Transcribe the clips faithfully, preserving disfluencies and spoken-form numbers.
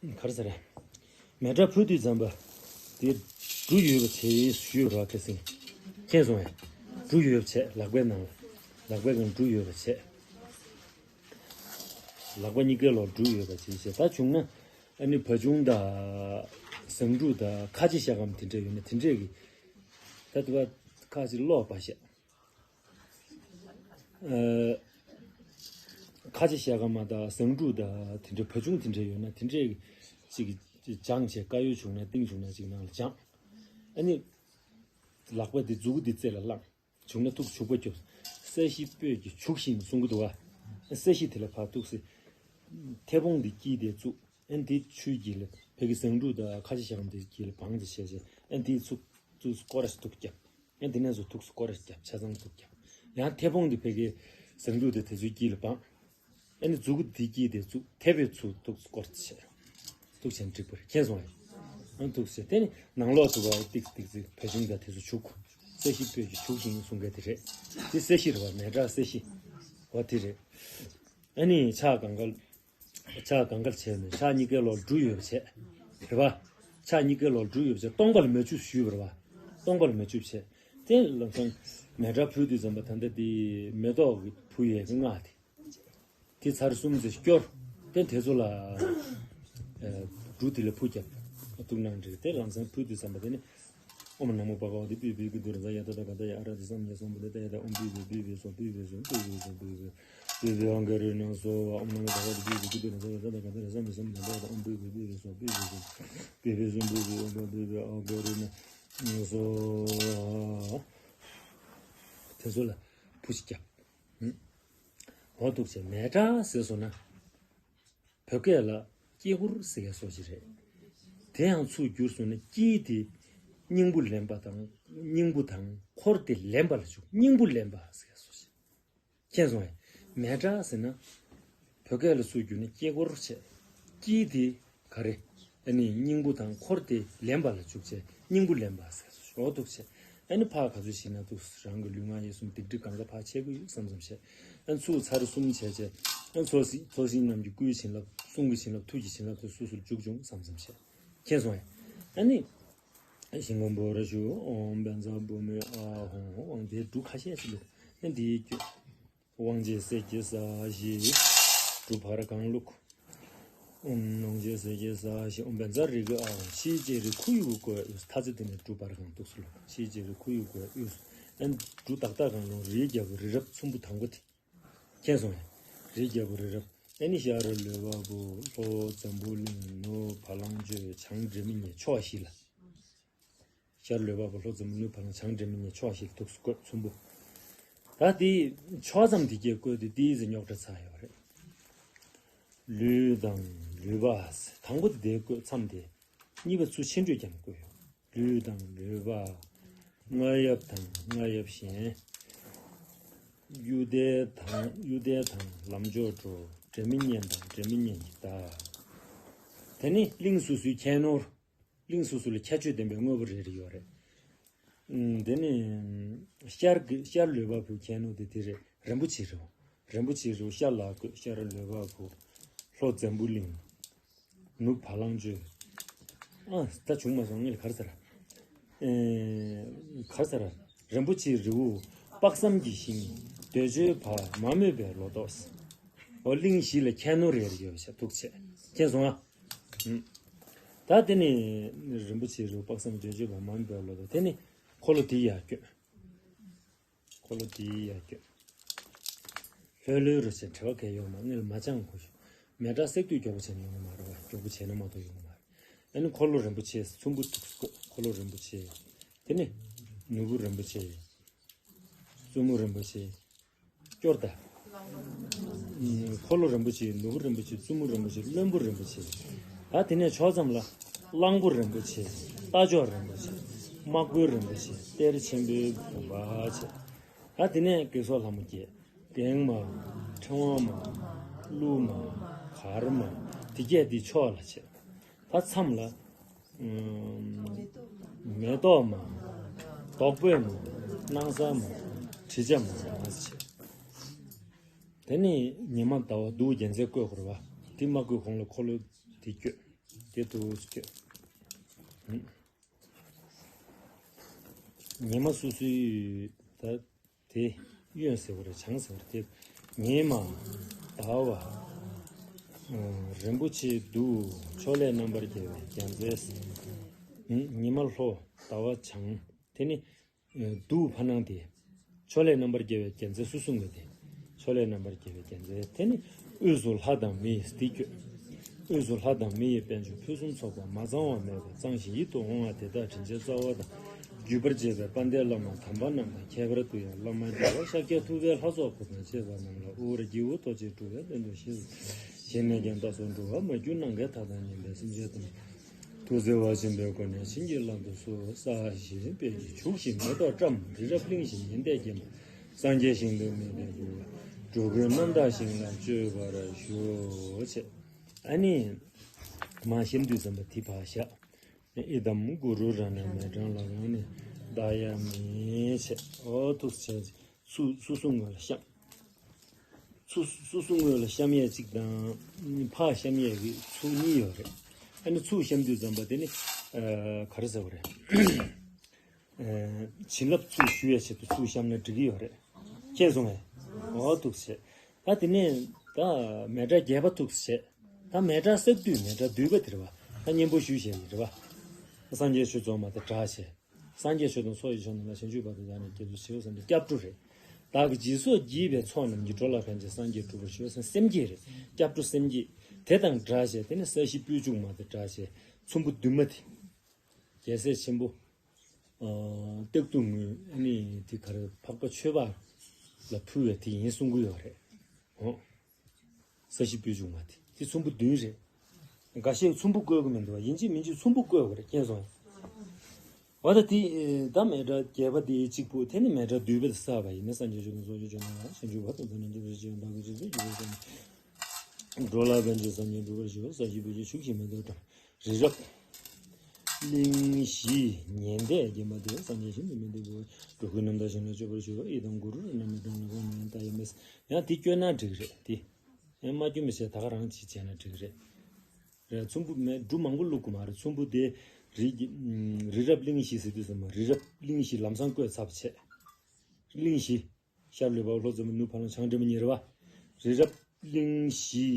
ག་རེ་ཟེར། མེ་སྲེག་ཕུལ་དུས་ཙམ་པ་དེ་འབྲུ་ཡོད་པ་བྱས་ཞུས་ར་ཁ་སིང་། མཁྱེན་སོང་ངས། འབྲུ་ཡོད་པ་བྱས། ལག་པའི་ནང་ལ་ལག་པའི་སྒང་འབྲུ་ཡོད་པ་བྱས། ལག་པ་གཉིས་ཀའི་ལོགས་འབྲུ་ཡོད་པ་བྱས་བྱས། ད་བྱུང་ན་ཨ་ནི་བ་བྱུང་དང་ཟངས་འབྲུ་དང་ཁ་ཆེ་ཤ་སྐམ་དེ་འདྲ་ཡོད་ན་དེ་འདྲས་ཀྱི་ད་དེ་བ་ཁ་ཅིག་ལོག་པ་བྱས། ཨ། ཁ་ཆེ་ཤ་སྐམ་དང་ཟངས་འབྲུ་དང་དེ་འདྲའི་བ་བྱུང་དེ་འདྲ་ཡོད་ན་དེ་འདྲས་ཅིག་སྦྱངས་བྱས། དཀར་ཡོལ་བྱུང་ན་ཏིང་བྱུང་ན་ཅིག་ནང་ལ་སྦྱངས། ཨ་ནི་ལག་པ་འདི་མཛུ་གུ་འདི་རྩེ་ལ་བླངས། བྱུང་ན་ཐུགས་སུ་བྱུག་པ་རྒྱོབ། ས་གཞི་སྤོས་ཀྱིས་བྱུགས་ཤིག་གསུང་གི་འདུག་ག་ས་གཞི་དེ་ལ་ཕར་ཐུགས་སུ་མཐེ་བོང་འདི་དཀྱིལ་དེ་བཙུགས། ཨ་ནི་འདི་ཆུའི་དཀྱིལ་ལ་ཕ་གི་ཟངས་འབྲུ་དང་ཁ་ཆེ་ཤ་སྐམ་དེ་དཀྱིལ་ལ་བང་དེ་བྱས་བྱས། ཨ་ནི་འདི་ཚུགས་ཚུགས་སུ་སྐོར་ར་ཞིག་ཐུགས་རྒྱབ། ཨ་དེ་ནས་བཟུང་ཐུགས་སུ་སྐོར་ར་རྒྱབ། ཆ་ཚང་ཐུགས་རྒྱབ། ཡང་མཐེ་བོང་དེ་ཕ་གི་ཟངས་འབྲུ་དེ་དེ་ཚོའི་དཀྱིལ་ལ་སྦངས། ཨ་ནི་མཛུ་གུ་དེ་དཀྱིལ་དེ་བཙུགས། མཐེ་བོས་ཚུར་ཐུགས་སུ་སྐོར་བྱས། ཐུགས་བྱས་ནས་འགྲིག་པ་རེད། མཁྱེན་སོང་ངས། ཨ་ཐུགས་བྱས། དེ་ནི་ནང་ལོགས་སུ་བ་ཏིག་ཏིག་ཙིག་བ་བྱུང་དང་དེ་ཚོ་བྱུག། ས་གཞི་སྤོས་ཀྱིས་བྱུགས་ཤིག་གསུང་མཁན་དེ་རེད། དེ་ས་གཞི་རེད་བ། མེ་སྲེག་ས་གཞི། འོ་དེ་རེད། ཨ་ནི་ཕྱག་གང་ག་ཕྱག་གང་ག་བྱས་ནས་ཕྱག་གཉིས་ཀའི་ལོགས་འབྲུ་ཡོད་པ་བྱས། རེད་པ། ཕྱག་གཉིས་ཀའི་ལོགས་འབྲུ་ཡོད་པ་བྱས། སྟོང་པ་ལ་མ་བྱུགས་ཞུས་པ་རེད་པ། སྟོང་པ་ལ་མ་བྱུགས་བྱས། དེ་ལམ་སང་མེ་སྲེག་ཕུལ་དུས་ཙམ་པ་ད་ལྟ་དེ་མེ་ཏོག་གི་ཕུལ་ཡས་ཀྱི་སྔགས་དེ། དེ་ཚར་གསུམ་ཙམ་སྐྱོར། དེ་དེ་ཚོ་ལ་འབྲུ་དེ་ལ་ཕུལ་རྒྱབ། ཐུགས་སྣང་འདྲེས། དེ་ལམ་སང་ཕུལ་དུས་ཙམ་པ་དེ་ནི། ཨོཾ་ནམོ་བྷ་ག་ཝ་ཏེ། པུཿ་པུཿ་ཀུ་ཏུ་རེ་ཛ་ཡ་ཏ་ཏ་ག་ཏ་ཡ། ཨ་ར་ཏེ་སཾ་ཡ་སཾ་བུ་ཏ་ཏ་ཡ་ཏ། ཨོཾ་པུཿ་པུཿ་པུཿ་པུཿ་སྭཱ་ཧཱ། པུཿ་པུཿ་སྭཱ་ཧཱ། པུཿ་པུཿ་པུཿ་པུཿ་སྭཱ་ཧཱ། པུཿ་པུཿ་ཨཱ་ག་རུ་ཎ་སྭཱ་ཧཱ། ཨོཾ་ནམོ་བྷ་ག་ཝ་ཏེ། པུཿ་པུཿ་ཀུ་ཏུ་རེ་ཛ་ཡ་ཏ་ཏ་ག་ཏ་ཡ་ཏ། ཨོཾ་པུཿ་པུཿ་པུཿ་པུཿ་སྭཱ་ཧཱ། པུཿ་པུཿ་པུཿ་པུཿ་སྭཱ་ཧཱ། པུཿ་པུཿ་སྭཱ་ཧཱ། པུཿ་པུཿ་སྭཱ་ཧཱ། པུཿ་པུཿ་སྭཱ་ཧཱ། ཨ་ག་རུ་ཎ་སྭཱ་ཧཱ། དེ་ཚོ་ལ་ཕུ་ཞིག་རྒྱབ། འོ་འདུག་ཅེས་མེ་སྲེག་ཟེར་སོང་ན། བོད་སྐད་ལ་དཀྱིལ་འཁོར་ཟེར་མཁན་བཟོ་ཞིག་རེད། དེ་ཡང་ཚུར་བསྒྱུར་སོང་ན་དཀྱིལ་དེ་སྙིང་པོ་ལེན་པ་དང་། སྙིང་པོ་དང་འཁོར་དེ་ལེན་པ་ལ་འཇུག། སྙིང་པོ་ལེན་པ་ཟེར་མཁན་བཟོ་ཞིག། མཁྱེན་སོང་ངས། མེ་སྲེག་ཟེར་ན། བོད་སྐད་ལ་ཚུར་བསྒྱུར་ན་དཀྱིལ་འཁོར་བྱས། དཀྱིལ་དེ་ག་རེ། ཨ་ནི་སྙིང་པོ་དང་འཁོར་དེ་ལེན་པ་ལ་འཇུག་བྱས། སྙིང་པོ་ལེན་པ་ཟེར་སོ་ཞོག་འདུག་བྱས། ཨ་ནི་ཕར་ག་ཚོད་ཞིག་ན་འདུག། རང་གི་ལུས་ངག་ཡིད་གསུམ་སྡིག་སྒྲིབ་གང་ག་ཕར་ཆད་ཀྱི་ཡོད་བསམ་བསམ་བྱས། ཨ་ནི་ཚུར་ཚར་གསུམ་བྱས་བྱས། ཨ་ནི་ཚོགས་ཞིང་ཚོགས་ཞིང་རྣམས་ཀྱི་སྐུའི་བྱིན་རླབས། གསུང་གི་བྱིན་རླབས། ཐུགས་ཀྱི་བྱིན་རླབས་དེ་སོ་སོར་འཇུག་བྱུང་བསམ་བསམ་བྱས། མཁྱེན་སོང་ངས། ཨ་ནི། ཞིང་ཁམས་བོ་ར་ཞུ། ཨོཾ་བཛྲ་བྷཱུ་མི་ཨཱཿཧཱུྃ། ཨོཾ་དེའི་འབྲུ་ཁ་ཤས་ཤིག་ལ། ཨ་ནི་དེའི་སྐྱོ། དབང་བྱེད་ཟས་ཀྱི་ཟ་ཞིག། འབྲུ་བར་གང་བླུགས། ཨོཾ་དབང་བྱེད་ཟས་ཀྱི་ཟ་ཞིག། ཨོཾ་བཛྲ་རེ་གི་ཨཱཿཧཱུྃ། ཤེལ་གྱི་རི་ཁུ་ཡུག་བཀོད། ཐ་ཚིག་དེ་ནས་འབྲུ་བར་གང་འདུག་སེ་ལོ། ཤེལ་གྱི་རི་ཁུ་ཡུག་བཀོད། ཨ་ནི་འབྲུ་ཏག་ཏག་གང་བླུགས། རིའི་རྒྱལ་པོ་རི་རབ་ཚོམ་བུ་དང་པོ་དེ། མཁྱེན་སོང་ངས། རིའི་རྒྱལ་པོ་རི་རབ། ཨ་ནི་ཤར་ལུས་འཕགས་པོ། ལྷོ་འཛམ་བུ་གླིང་། ནུབ་བ་ལང་སྤྱོད། བྱང་སྒྲོལ་མ་ཉིད། ཕྱོགས་བཞི་ལ། ཤར་ལུས་འཕགས་པོ། ལྷོ་འཛམ་བུ་གླིང་། ནུབ་བ་ལང་། བྱང་སྒྲོལ་མ་ཉིད། ཕྱོགས་བཞི་ལ་ཐུགས་སུ་བཀོད། ཚོམ་བུ། ད་དེ་ཕྱོགས་མཚམས་དེ་གས་བཀོད་དེ་དེའི་ཟེར་རྙོག་དྲ་ཚ་ཡོད་རེད། ལུས་དང་ལུས་འཕགས། དང་པོ་དེ་དེ་བཀོད་མཚམས་དེ། གཉིས་པ་ཚུར་ཕྱིན་དྲོད་ཀྱང་བཀོད་ཡོད། ལུས་དང་ལུས་འཕགས། རྔ་ཡབ་དང་རྔ་ཡབ་གཞན། གཡུལ་ལྡན་དང་གཡུལ་ལྡན་དང་ལམ་མཆོག་འགྲོ། སྒྲོལ་མ་གཉེན་དང་སྒྲོལ་མ་གཉེན་གྱི་བདག། དེ་ནི་གླིང་སོ་སོའི་ཁྱད་ནོར། གླིང་སོ་སོ་ལ་ཁྱད་ཆོས་ལྡན་པའི་དངོས་པོ་རེ་རེ་ཡོད་རེད། ཨུམ། དེ་ནི་ཤར་གྱི་ཤར་ལུས་འཕགས་པོའི་ཁྱད་ནོར་དེ་དེ་རེད། རིན་པོ་ཆེའི་རི་བོ། རིན་པོ་ཆེའི་རི་བོ་ཤར་ལ་བཀོད། ཤར་ལུས་འཕགས་པོ། ལྷོ་འཛམ་བུ་གླིང་། ནུབ་བ་ལང་སྤྱོད། ཨ། ད་བྱུང་མ་སོང་། ངས་ག་རེ་ཟེར། ཨེ། ག་རེ་ཟེར། རིན་པོ་ཆེའི་རི་བོ། དཔག་བསམ་གྱི་ཞིང་། འདོད་འཇོའི་བ། མ་རྨོས་པའི་ལོ་ཏོག། འོ། གླིང་བཞི་ལ་ཁྱད་ནོར་རེ་རེ་ཡོད་པ་ཞིག་འདུག་བྱས། མཁྱེན་སོང་ང་། ཨུམ། ད་དེ་ནི་རིན་པོ་ཆེའི་རི་བོ། དཔག་བསམ་འདོད་འཇོའི་བ། མ་རྨོས་པའི་ལོ་ཏོག། དེ་ནི་འཁོར་ལོ་དེའི་ཡར་བསྐྱོད། འཁོར་ལོ་དེའི་ཡར་བསྐྱོད། ལྷོད་ལྷོད་རུ་བྱས། བྲེལ་བ་གང་ཡོད་མ། སྔོན་ལ་མ་སྦྱངས་གོ་ཞུ། མེ་སྲེག་སྲེག་དུས་མགྱོགས་པོ་བྱས་ན་ཡོང་གི་མ་རེད་པ། མགྱོགས་པོ་བྱས་ན་མ་གཏོགས་ཡོང་གི་མ་རེད། ཨ་ནི་འཁོར་ལོ་རིན་པོ་ཆེ་ཚོམ་བུ་དྲུག་ཅུ་བཀོད། འཁོར་ལོ་རིན་པོ་ཆེ། དེ་ནི་ནོར་བུ་རིན་པོ་ཆེ། བཙུན་མོ་རིན་པོ་ཆེ། སྐྱོར་དང་། འཁོར་ལོ་རིན་པོ་ཆེ། ནོར་བུ་རིན་པོ་ཆེ། བཙུན་མོ་རིན་པོ་ཆེ། བློན་པོ་རིན་པོ་ཆེ། ད་དེ་ནས་ཕྱོགས་མཚམས་ལ། གླང་པོ་རིན་པོ་ཆེ། རྟ་མཆོག་རིན་པོ་ཆེ། དམག་དཔོན་རིན་པོ་ཆེ། གཏེར་ཆེན་པོའི་བུམ་པ་བྱས། ད་དེ་ནས་བགེགས་སོགས་ལྷ་མོ་བརྒྱད། གདེང་མ། ཕྲེང་བ་མ། ཀླུ་མ། གར་མ། དེ་བརྒྱད་དེ་ཕྱོགས་ལ་བྱས། ད་མཚམས་ལ། ཨུམ། མེ་ཏོག་མ། བདུག་སྤོས་མ། སྣང་གསལ་མ། དྲི་ཆབ་མ་ཟེར་བྱས། དེ་ནས་ཉི་མ་ཟླ་བ་གདུགས་རྒྱལ་མཚན་བཀོད་དགོས་རེད་པ། དེ་མ་བཀོད་གོང་ལ་འཁོར་ལོ་དེ་བསྐྱོད། དེ་དུ་སྐྱོ། ཉི་མ་སོ་སོའི་ད་དེ་གཡོན་ཟེར་བ་རེད། བྱང་ཟེར་བ་རེད། དེ་ཉི་མ་ཟླ་བ་རིན་པོ་ཆེའི་གདུགས། ཕྱོགས་ལས་རྣམ་པར་རྒྱལ་བའི་རྒྱལ་མཚན། ཉི་མ་ལྷོ་ཟླ་བ་བྱང་། དེ་ནི་གདུགས་ཕར་སྣང་དེ། ཕྱོགས་ལས་རྣམ་པར་རྒྱལ་བའི་རྒྱལ་མཚན་སུ་གསུང་གི་དེ། ཕྱོགས་ལས་རྣམ་པར་རྒྱལ་བའི་རྒྱལ་མཚན་དེ་ནི་དབུས་སུ་ལྷ་དང་མི་ཡི་སྡེ་བསྐྱོད། དབུས་སུ་ལྷ་དང་མི་ཡི་དཔལ་འབྱོར་ཕུན་སུམ་ཚོགས་པ་མ་ཚང་བ་མེད་པར་གཙང་ཞིང་ཡིད་དུ་འོང་བ་དེ་དག་དྲིན་ཅན་རྩ་བ་དང་བརྒྱུད་པར་བཅས་པའི་དཔལ་ལྡན་བླ་མ་དམ་པ་རྣམས་དང་ཁྱད་པར་དུ་ཡང་བླ་མ་རྒྱལ་བ་ཤཱཀྱ་ཐུབ་པའི་ལྷ་ཚོགས་ཁོ་ན་བཅས་པ་རྣམས་ལ་དབུ་རུ་སྐྱེ་བོ་ཐོག་ཅེས་སྒྲུབ་པའི་དོན་དུ་ཞེས་སུ། ཞེས་ནས་ཀྱང་བདག་སོགས་འགྲོ་བ་མ་གྱུར་ནམ་མཁའི་མཐའ་དང་མཉམ་པའི་སེམས་ཅན་ཐམས་ཅད་ཐུགས་བརྩེ་བ་ཆེན་པོའི་སྒོ་ནས་བྱིན་གྱིས་བརླབ་ཏུ་གསོལ། ས་གཞི་དཔལ་གྱི་བྱུག་བཞིན་མེ་ཏོག་བཀྲམ། རི་རབ་གླིང་བཞི་ཉི་ཟླས་བརྒྱན་པ། སངས་རྒྱས་ཞིང་དུ་མི་འབྲལ་འགྲོ་བའི་འགྲོ་ཀུན་རྣམ་དག་ཞིང་ལ་སྤྱོད་པར་ཞུ། ཅེས། ཨ་ནི། མ་གཤམ་དུས་ཙམ་པ་དེ་ཕར་བཞག་ཨི་དམ་གུ་རུ་རཏྣ་མེ་ཊཱཾ་ལ་རང་ནི་བདག་ཡང་མི་བྱེད། འོ་ཐུགས་བྱས། སུ་སུ་གསུང་ངོ་ལ་བཤམས། སུ་སུ་སུ་ངོས་ལ་བཤམས་ཡས་གཅིག་དང་ཕར་བཤམས་ཡས་ཀྱི་ཚུལ་གཉིས་ཡོད་རེད། ཨ་ནི་ཚུར་བཤམས་དུས་ཙམ་པ་དེ་ནི་ག་རེ་ཟེར་བ་རེད། བྱིན་རླབས་ཚུར་ཞུ་ཡས་ཆེད་དུ་ཚུར་བཤམས་ན་འགྲིག་གི་ཡོད་རེད། མཁྱེན་སོང་ངས། འོ་ཐུགས་རྗེ་ཆེ། ད་དེ་ནས་ད་མེ་ཊཱ་བརྒྱད་པ་ཐུགས་རྗེ་ཆེ། ད་མེ་ཊཱ་གསེར་བདུད་མེ་ཊཱ་བསྡུས་པ་དེ་རེད་བ། ད་གཉེན་པོ་ཞུ་བྱས་ཡིན་རེད་བ། སངས་རྒྱས་ཆོས་རྫོགས་མ་དང་སྒྲ་བྱས། སངས་རྒྱས་ཆོས་དང་ཚོགས་ཀྱི་མཆོག་རྣམས་ལ། བྱང་ཆུབ་བར་དུ་བདག་ནི་བསྐྱབ་སུ་མཆིའོ་ཟེར་ནས་སྐྱབས་འགྲོ་རེད། བདག་གིས་རྗེས་སུ་བགྱིས་པའི་ཚོགས་རྣམས་ཀྱིས། འགྲོ་ལ་ཕན་ཕྱིར་སངས་རྒྱས་འགྲུབ་པར་ཤོག་ཟེར་སེམས་བསྐྱེད་རེད། སྐྱབས་འགྲོ་སེམས་བསྐྱེད། དེ་དང་སྒྲ་བྱས་དེ་ནི་ས་གཞི་སྤོས་བྱུག་མ་དང་སྒྲ་བྱས་ཚོམ་བུ་བདུན་མ་དེ། རྒྱལ་སྲས་ཆེན་པོ། སྟག་ཏུ་ངོས་ཨ་ནི་དེ་ག་རེ་འཕགས་པ་ཆོས་འཕགས་ལ་ཕུལ་བའི་དེ་ཡིན་གསུང་གི་ཡོད་རེད། འོ། ས་གཞི་སྤོས་བྱུག་མ་དེ་དེ་ཚོམ་བུ་བདུན་རེད། འགའ་ཤས་ཚོམ་བུ་བཀོད་ཀྱི་མི་འདུག་བ། ཡིན་གཅིག་མིན་གཅིག་ཚོམ་བུ་བཀོད་དགོས་རེད། མཁྱེན་སོང་ངས། འོ་ད་དེ་ད་མེ་ཊཱ་བརྒྱད་པ་དེ་གཅིག་པུ་དེ་ནི་མེ་ཊཱ་བསྡུས་པ་དེ་བསགས་པ་ཡིན་ན་སངས་རྒྱས་ཆོས་དང་ཚོགས་ཀྱི་མཆོག་རྣམས་ལ། བྱང་ཆུབ་བར་དུ་བདག་ནི་བསྐྱབ་པར་ཤོག་བདག་གིས་རྗེས་སུ་བགྱིས་པའི་ཚོགས་རྣམས་ཀྱིས། འགྲོ་ལ་ཕན་ཕྱིར་སངས་རྒྱས་འགྲུབ་པར་ཤོག་ས་གཞི་སྤོས་བྱུག་བྱུག་བཞིན་མེ་ཏོག་བཀྲམ། རི་རབ་གླིང་བཞི་ཉི་ཟླས་བརྒྱན་པ་དེ། སངས་རྒྱས་ཞིང་དུ་མི་འདོད་པའི། འགྲོ་ཀུན་རྣམ་དག་ཞིང་ལ་སྤྱོད་པར་ཤོག་ཨི་དམ་གུ་རུ་རཏྣ་མེ་ཊཱཾ་ལ་རང་ནི་བདག་ཡང་མི་བྱེད། ཡང་དེ་བསྐྱོན་ན་འགྲིག་རེད་དེ། ཡང་མ་བསྐྱོན་པ་བྱས་ད་ག་རང་ཅིག་བྱས་ན་འགྲིག་རེད། རེད། ཚོམ་བུ་མེད་འབྲུ་མང་པོ་བླུག་དགོས་མ་རེད། ཚོམ་བུ་དེ་རི་གི་རི་རབ་གླིང་བཞི་ཟེར་དུས་ཙམ་པ་རི་རབ་གླིང་བཞི་ལམ་སང་བཀོད་ཚར་བ་བྱས། གླིང་བཞི། ཤར་ལུས་འཕགས་པ་ལྷོ་མཚོ་མོ་ནུབ་ཕ་ལང་བྱང་སྒྲོལ་མ་གཉིས་རེད་བ། རི་རབ་གླིང་བཞི་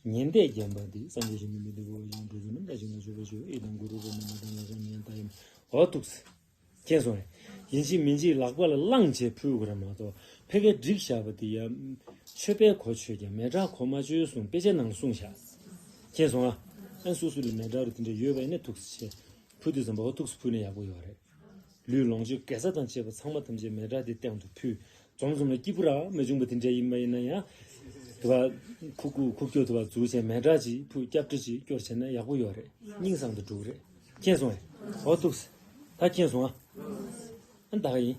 ཉི་ཟླས་བརྒྱན་པ་འདི། སངས་རྒྱས་ཞིང་དུ་མི་འདོད་པའི། འགྲོ་ཀུན་རྣམ་དག་ཞིང་ལ་སྤྱོད་པར་ཤོག་ཨི་དམ་གུ་རུ་རཏྣ་མེ་ཊཱཾ་ལ་རང་ནི་བདག་ཡང་མི། འོ་ཐུགས། མཁྱེན་སོང་ངས། ཡིན་གཅིག་མིན་གཅིག་ལག་པ་ལ་བླངས་བྱས་ཕུལ་དགོས་རེད་མ་གཏོགས་ཕ་གིར་བསྒྲིགས་བཞག་པ་དེ་ཡང་མཆོད་པའི་གོ་ཆོད་ཀྱང་མེ་ཊཱ་གོ་མ་ཆོད་གསུངས་དཔེ་ཆའི་ནང་ལ་གསུངས་བཞག་མཁྱེན་སོང་ང་། ཨ་སོ་སོ་ལ་མེ་ཊཱ་རུ་དེ་འདྲ་ཡོད་པ་ཡིན་ན་ཐུགས་རྗེ་ཆེ། ཕུལ་དུས་ཙམ་པ་འོ་ཐུགས་སུ་ཕུལ་ན་ཡག་པོ་ཡོད་རེད། ལུས་ལོངས་སྤྱོད་དགེ་རྩ་དང་བཅས་པ་ཚང་མ་ཐམས་ཅད་མེ་ཊཱ་དེ་སྟེང་དུ་ཕུལ། འཛོམས་འཛོམས་ལ་སྐྱིད་པོ་རག་མ་བྱུང་བ་དེ་འདྲ་ཡིན་པ་ཡིན་ན་ཡང་། དུ་བ། ཁུག་ཁུག་ཁུག་ཀྱོག་དུ་བ་འཛུགས་བྱས་མེ་ཊཱ་ཅིག་ཕུལ། སྐྱབས་འགྲོ་ཅིག་སྐྱོར་བྱས་ན་ཡག་པོ་ཡོད་རེད། སྙིང་བཟང་དུ་འགྲོ་གི་རེད། མཁྱེན་སོང་ངས། འོ་ཐུགས། ད་མཁྱེན་སོང་ཨ། ཨ་ད་ག་ཡིན།